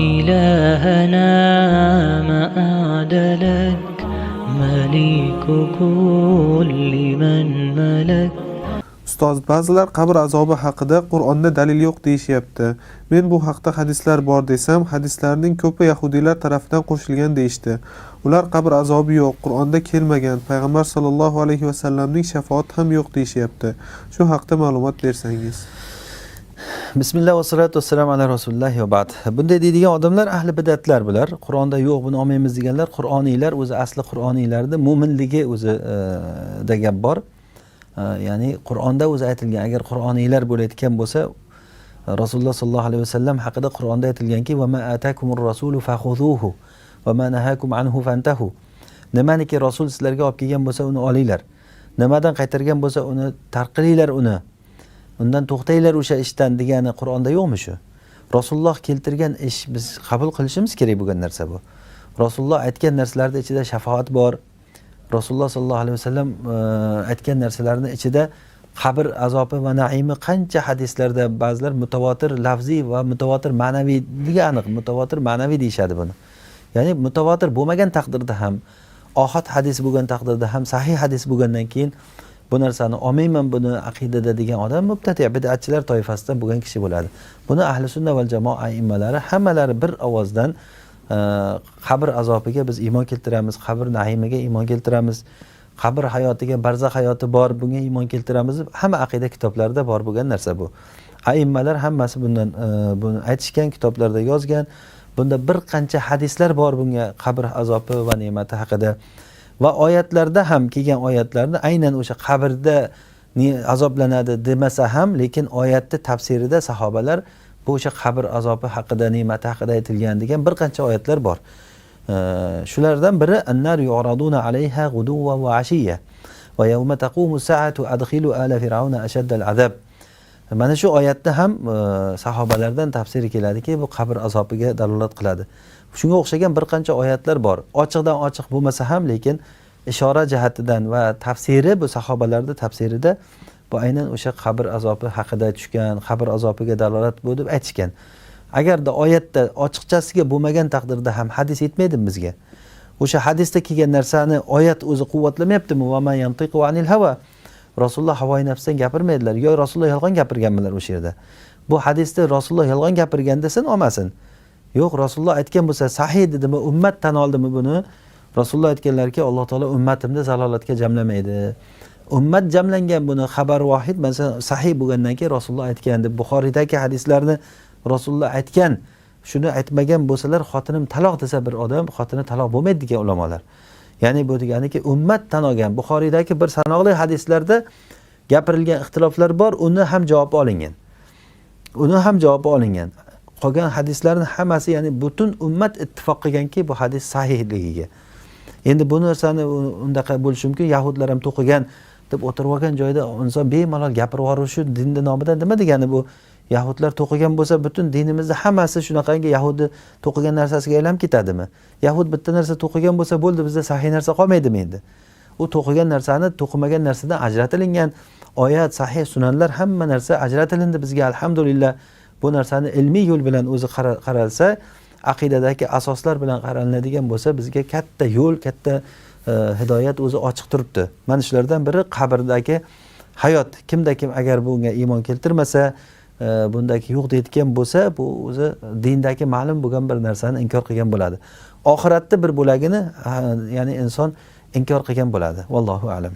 إلهنا ما أعدلك مليك كل من ملك. Ustoz, ba'zilar qabr azobi haqida Qur'onda dalil yo'q deyishyapti. Men bu haqda hadislar bor desam, hadislarning ko'pi yahudiylar tarafidan qo'shilgan deyishdi. Ular qabr azobi yo'q, Qur'onda kelmagan, payg'ambar sollallohu alayhi vasallamning shafoati ham yo'q deyishyapti. Shu haqda ma'lumot bersangiz. Bismillah va salatu vassalamu ala rasulilloh va ba'd. Bunday deydigan odamlar ahli bidatlar bular. Qur'onda yo'q, buni olmaymiz deganlar Qur'oniylar, o'zi asli Qur'oniylarni mo'minligi o'zi da gap bor. Ya'ni Qur'onda o'zi aytilgan, agar Qur'oniylar bo'layotgan bo'lsa, Rasululloh sollallohu alayhi vasallam haqida Qur'onda aytilganki, va ma atakumur rasulu fakhuzuhu va ma nahakum anhu fantahu. Nimaniki Rasul sizlarga olib kelgan bo'lsa, uni olinglar. Nimadan qaytargan bo'lsa, uni tark qilinglar uni. Undan to'xtanglar o'sha ishdan degani Qur'onda yo'qmi shu? Rasululloh keltirgan ish biz qabul qilishimiz kerak bo'lgan narsa bu. Rasululloh aytgan narsalarning ichida shafoat bor. Rasululloh sollallohu alayhi vasallam aytgan narsalarning ichida qabr azobi va naimi qancha hadislarda, ba'zilar mutavotir lafziy va mutavotir ma'naviy degan aniq, mutavotir ma'naviy deyishadi buni. Ya'ni mutavotir bo'lmagan taqdirda ham, ohad hadis bo'lgan taqdirda ham, sahih hadis bo'lgandan keyin bu narsani olmayman buni aqidada degan odam mubtadi, bid'atchilar toifasidan bo'lgan kishi bo'ladi. Buni ahli sunna val jamoa aimmalari hammalari bir ovozdan qabr azobiga biz iymon keltiramiz, qabr naimiga iymon keltiramiz, qabr hayotiga, barzax hayoti bor, bunga iymon keltiramiz deb hamma aqida kitoblarida bor bo'lgan narsa bu. Aimmalar hammasi bundan buni aytishgan, kitoblarda yozgan. Bunda bir qancha hadislar bor bunga, qabr azobi va ne'mati haqida. Va oyatlarda ham kelgan oyatlarni aynan o'sha qabrda azoblanadi demasa ham, lekin oyatni tafsirida sahobalar bu o'sha qabr azobi haqida, ne'mati haqida aytilgan degan bir qancha oyatlar bor. Shulardan biri annar yu'raduna alayha ghuduwwan va ashiyya va yawma taqumu sa'atu adkhilu ala fir'auna ashaddal azab. Mana shu oyatda ham sahobalardan tafsiri keladiki, bu qabr azobiga dalolat qiladi. Shunga o'xshagan bir qancha oyatlar bor. Ochiqdan ochiq bo'lmasa ham, lekin ishora jihatidan va tafsiri, bu sahobalarning tafsirida bu aynan o'sha qabr azobi haqida tushgan, qabr azobiga dalolat bu deb aytishgan. Agarda oyatda ochiqchasiga bo'lmagan taqdirda ham hadis yetmaydimi bizga? O'sha hadisda kelgan narsani oyat o'zi quvvatlamayaptimi? Va ma yantiqu anil hawa. Rasululloh havoyi nafsdan gapirmaydilar. Yo Rasululloh yolg'on gapirganmilar o'sha yerda. Bu hadisda Rasululloh yolg'on gapirgan desin, olmasin. Yo'q, Rasululloh aytgan bo'lsa, sahih dedimi, ummat tan oldimi buni? Rasululloh aytganlarki, Alloh taolo ummatimni zalolatga jamlamaydi. Ummat jamlangan buni xabar vohid, masalan, sahih bo'lgandan keyin Rasululloh aytgan deb Buxoriydagi hadislarni Rasululloh aytgan, shuni aytmagan bo'lsalar, xotinim taloq desa bir odam, xotini taloq bo'lmaydi degan ulamolar. Ya'ni bu deganiki, ummat tan olgan. Buxoriydagi bir sanoqli hadislarda gapirilgan ixtiloflar bor, uni ham javobi olingan. Uni ham javobi olingan. Qolgan hadislarning hammasi, ya'ni butun ummat ittifoq qilganki, bu hadis sahihligiga. Endi bu narsani undaqa bo'lishi mumkin, yahudlar ham to'qigan deb o'tirib olgan joyda inson bemalol gapirib yuborishi dinni nomidan nima degani bu? Yahudlar to'qigan bo'lsa, butun dinimizni hammasi shunaqangi yahudi to'qigan narsasiga aylanib ketadimi? Yahud bitta narsa to'qigan bo'lsa bo'ldi, bizda sahih narsa qolmaydimi endi? U to'qigan narsani to'qimagan narsadan ajratilingan oyat, sahih sunanlar, hamma narsa ajratilindi bizga, alhamdulillah. Bu narsani ilmiy yo'l bilan o'zi qaralsa, aqidadagi asoslar bilan qaralinadigan bo'lsa, bizga katta yo'l, katta hidoyat o'zi ochiq turibdi. Mana shulardan biri qabrdagi hayot. Kimda kim agar bunga iymon keltirmasa, bundagi yo'q deyotgan bo'lsa, bu o'zi dindagi ma'lum bo'lgan bir narsani inkor qilgan bo'ladi. Oxiratda bir bo'lagini, ya'ni inson inkor qilgan bo'ladi. Vallohu a'lam.